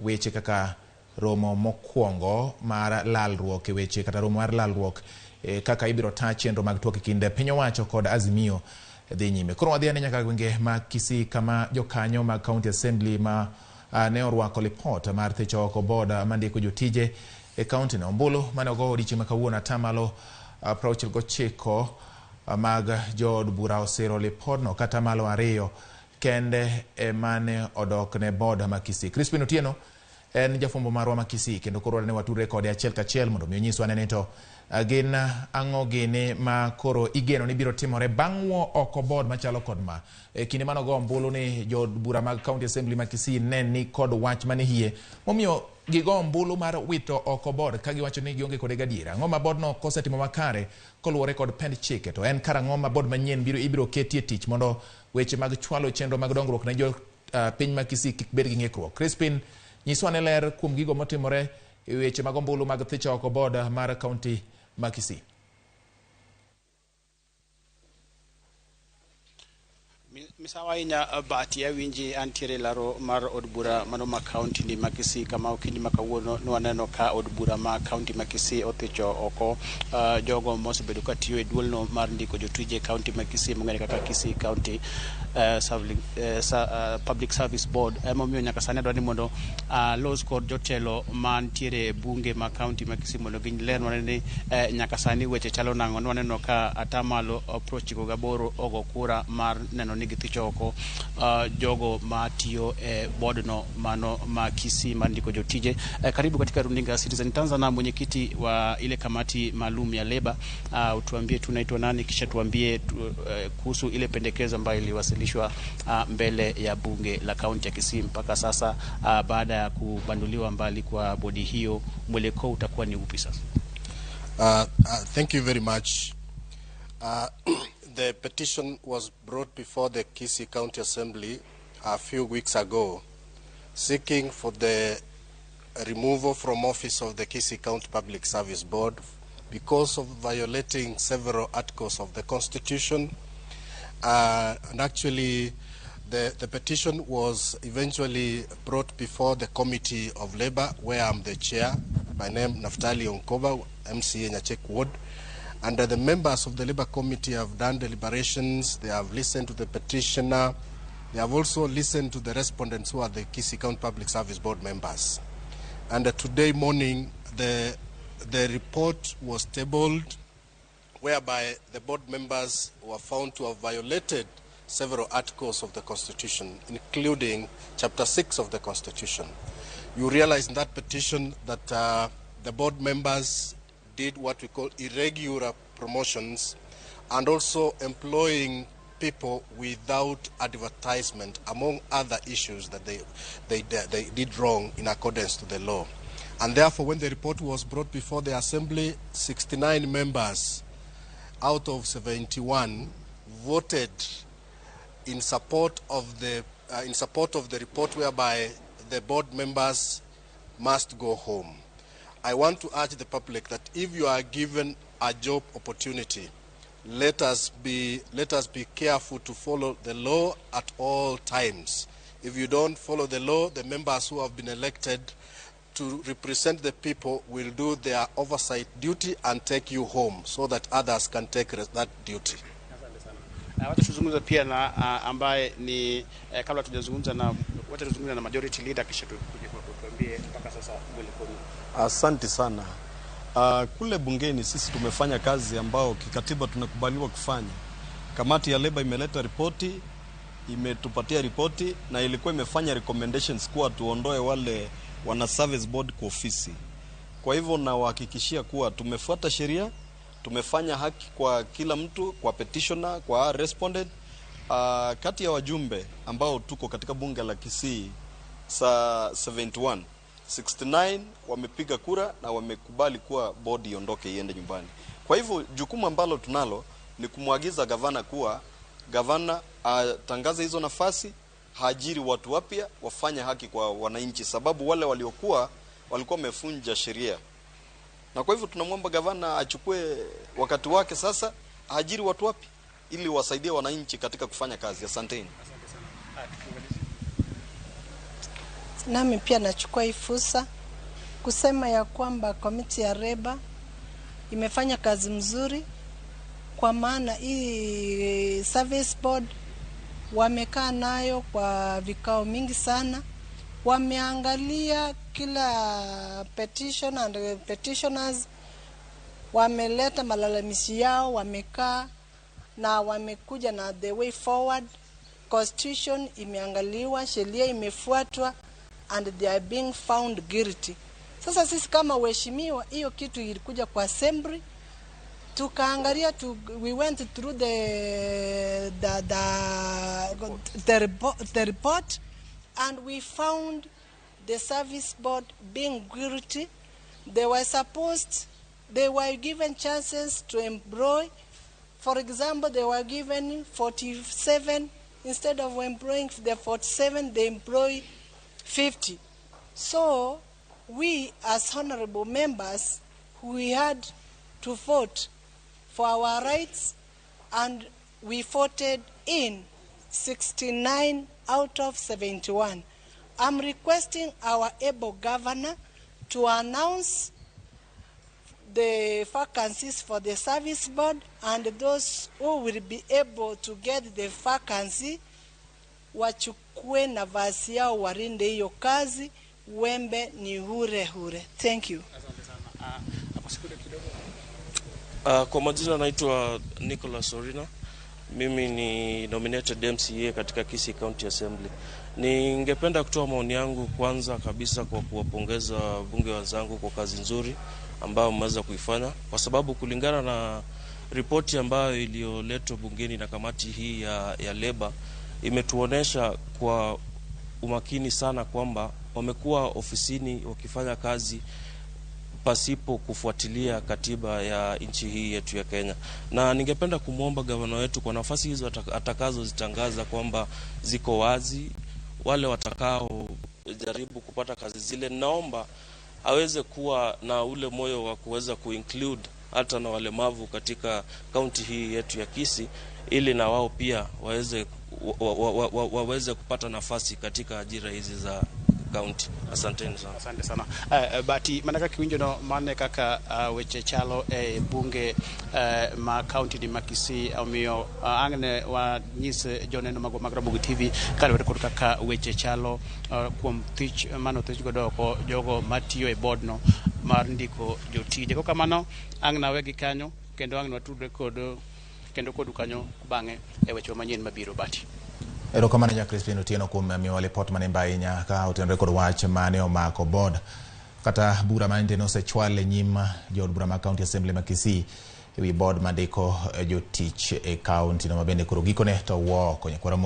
Weche kaka romo mokwongo mar lalruok e weche kata romo mar lalruok kaka ibiro ta chenro mag twak e kind piny owacho kod Azimio dhi nyime. Koro wadhi ane nyaka gwenge mag Kisii kama jokanyo mag County Assembly ma ne orwako lipot mar thicho oko board mandiko jotije e kaunti no. Ombulu mane ogo odiochieng' ma kawuono atamalo 69 mag jood bura osiro lipodno kata malo 2 kende emane odok ne board ma Kisii. Crispin Otieno en jafwambo marwa ma Kisii kendo koro ne watudre kode achiel kachiel mondo mi onyiswa ane ni to gin ang'o gini ma koro igeno ni biro timore bang' wuo oko board machalo kod ma. E kinde mane ogo ombulu ni jood bura mag County Assembly ma Kisii ne ni kod wach mane hie momiyo gigo ombulu mar wito oko board ka giwacho ni gionge kode gadiera. Ang'o ma board no kosetimo makare koluwore kod pend chike to en karang'o ma board manyien biro ibiro ketie tich mondo weche mag chwalo chenro mag dongruok ne jo piny ma Kisii kik bed gi ng'ikruok. Crispin, nyiswa ane ler kuom gigo motimore e weche mag ombulu mag thicho oko board mar kaunti ma Kisii. Misawa ahinya Bahati, awinji antiere laro mar od bura mano ma kaunti ni ma Kisii kama okinyi ma kawuono nwaneno ka od bura ma kaunti ma Kisii othicho oko jogo mosebedo katiyo e duolno mar ndiko jotije e kaunti ma Kisii mong'ere kaka Kisii County Public Service Board. Emomiyo nyaka sani adwa ni mondo alos kod jotelo mantiere e bunge ma kaunti ma Kisii mondo gilernwa ni nyaka sani weche chalo nang'o. Nwaneno ka atamalo 98 ogo kura mar neno ni githicho oko jogo matiyo e board no mano ma Kisii mar ndiko jotije. Karibu katika runinga Citizen. Tanza na mwenyekiti wa ile kamati maalum ya leba. Utuambie tu unaitwa nani, kisha tuambie kuhusu ile pendekezo ambayo iliwasilishwa mbele ya bunge la kaunti ya Kisii mpaka sasa, baada ya kubanduliwa mbali kwa bodi hiyo, mwelekeo utakuwa ni upi sasa? Thank you very much. The petition was brought before the Kisii County Assembly a few weeks ago, seeking for the removal from office of the Kisii County Public Service Board because of violating several articles of the Constitution. And actually, the petition was eventually brought before the Committee of Labor, where I'm the chair, by name Naftali Onkoba, MCA Nyachek Ward. And the members of the Labor Committee have done deliberations, they have listened to the petitioner, they have also listened to the respondents who are the Kisii County Public Service Board members. And today morning, the report was tabled, whereby the board members were found to have violated several articles of the Constitution, including Chapter 6 of the Constitution. You realize in that petition that the board members did what we call irregular promotions and also employing people without advertisement, among other issues that they did wrong in accordance to the law. And therefore, when the report was brought before the Assembly, 69 members out of 71 voted in support of the report, whereby the board members must go home. I want to urge the public that if you are given a job opportunity, let us be careful to follow the law at all times. If you don't follow the law, the members who have been elected to represent the people will do their oversight duty and take you home so that others can take that duty. Wacha tuzungumze pia na ambaye ni kabla tujazungumza na, wacha tuzungumze na majority leader kisha tukuje kwa kutuambie mpaka sasa mwelekeo. Asante sana. Kule bungeni sisi tumefanya kazi ambao kikatiba tunakubaliwa kufanya. Kamati ya leba imeleta ripoti, imetupatia ripoti na ilikuwa imefanya recommendations kuwa tuondoe wale wana service board kwa ofisi. Kwa hivyo nawahakikishia kuwa tumefuata sheria, tumefanya haki kwa kila mtu, kwa petitioner, kwa respondent. Kati ya wajumbe ambao tuko katika bunge la Kisii sa 71, 69 wamepiga kura na wamekubali kuwa bodi iondoke iende nyumbani. Kwa hivyo jukumu ambalo tunalo ni kumwagiza gavana kuwa gavana atangaze hizo nafasi, haajiri watu wapya, wafanye haki kwa wananchi, sababu wale waliokuwa walikuwa wamefunja sheria. Na kwa hivyo tunamwomba gavana achukue wakati wake sasa, aajiri watu wapya ili wasaidie wananchi katika kufanya kazi. Asanteni. Asante sana. Nami pia nachukua hii fursa kusema ya kwamba komiti ya Labour imefanya kazi mzuri, kwa maana hii service board wamekaa nayo kwa vikao mingi sana, wameangalia kila petition and petitioners wameleta malalamishi yao, wamekaa na wamekuja na the way forward. Constitution imeangaliwa, sheria imefuatwa and they are being found guilty. Sasa sisi kama waheshimiwa, hiyo kitu ilikuja kwa assembly tukaangalia we went through the report and we found the service board being guilty. They were given chances to employ. For example, they were given 47. Instead of employing the 47, they employ 50. So we as honorable members, we had to vote for our rights, and we voted in 69 out of 71. I'm requesting our able governor to announce the vacancies for the service board, and those who will be able to get the vacancy wachukue nafasi yao, walinde hiyo kazi. Wembe ni ule ule. Thank you. Asante sana. Hapo sekunde kidogo. Kwa majina naitwa Nicholas Orina. Mimi ni nominated MCA katika Kisii County Assembly. Ningependa kutoa maoni yangu kwanza kabisa kwa kuwapongeza wabunge wenzangu kwa kazi nzuri ambayo mmeweza kuifanya, kwa sababu kulingana na ripoti ambayo iliyoletwa bungeni na kamati hii ya Labour imetuonesha kwa umakini sana kwamba wamekuwa ofisini wakifanya kazi pasipo kufuatilia katiba ya nchi hii yetu ya Kenya. Na ningependa kumwomba gavana wetu kwa nafasi hizo atakazozitangaza kwamba ziko wazi, wale watakao jaribu kupata kazi zile, naomba aweze kuwa na ule moyo wa kuweza kuinclude hata na walemavu katika kaunti hii yetu ya Kisii, ili na wao pia waweze kupata nafasi katika ajira hizi za kaunti. Asanteni sana. Asante sana. Bati mana kaka iwinjo no mane kaka weche chalo e bunge ma kaunti ni ma Kisii, omiyo ang' ne wanyis joneno magwa mag Ramogi TV kaluwore kod kaka weche chalo kuom thich mane othich godo oko jogo matiyo e board no mar ndiko jotije. Kokamano ang' nawegi kanyo kendo ang' watudre kod kendo kodu kanyo bang'e e weche manyien mabiro, Bati. Erokamano ja Crispin Otieno kuom miyowa lipot manimba ahinya ka otenore kod wach mane omako board kata bura manende nosechwal e nyim jood bura mag County Assembly ma Kisii ewi board mandiko jotich e kaunti no mabende koro gikone to wuok nyakwara.